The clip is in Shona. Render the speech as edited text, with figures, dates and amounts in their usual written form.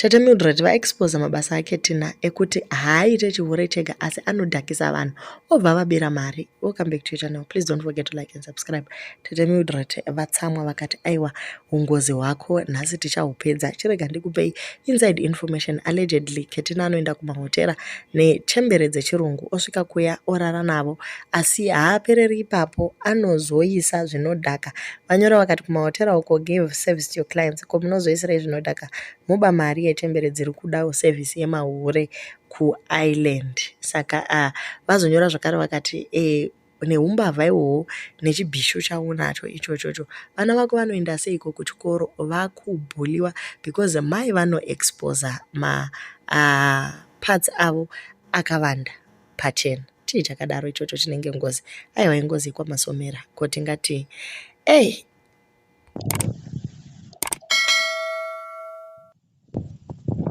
Tete Mildred vaexposa mabasa aKetina ekuti haaite chihure chega asi anodhakisa vanhu obva vabira mari. Welcome back to your channel. Please don't forget to like and subscribe. Tete Mildred vatsamwa vakati aiwa ungozi hwako nhasi tichahupedza. Chirega ndikupei inside information. Allegedly Ketina anoenda kumahotera nechembere dzechirungu osvika kuya orara navo asi haapereri ipapo anozoisa zvinodhaka. Vanyora vakati kumahotera uko give service to your clients ko munozoisirei zvinodhaka moba mari yechembere dziri kudawo service yemahure kuIreland. Saka vazonyora zvakare vakati neumbavha ihwohwo nechibhishu chaunacho ichochocho vana vako vanoenda seiko kuchikoro vakubhuliwa because mai vanoexposa maparts avo akavanda pachena. Chii chakadaro ichocho chinenge ngozi? Aiwa ingozi yekwaMasomera ko tingati ei.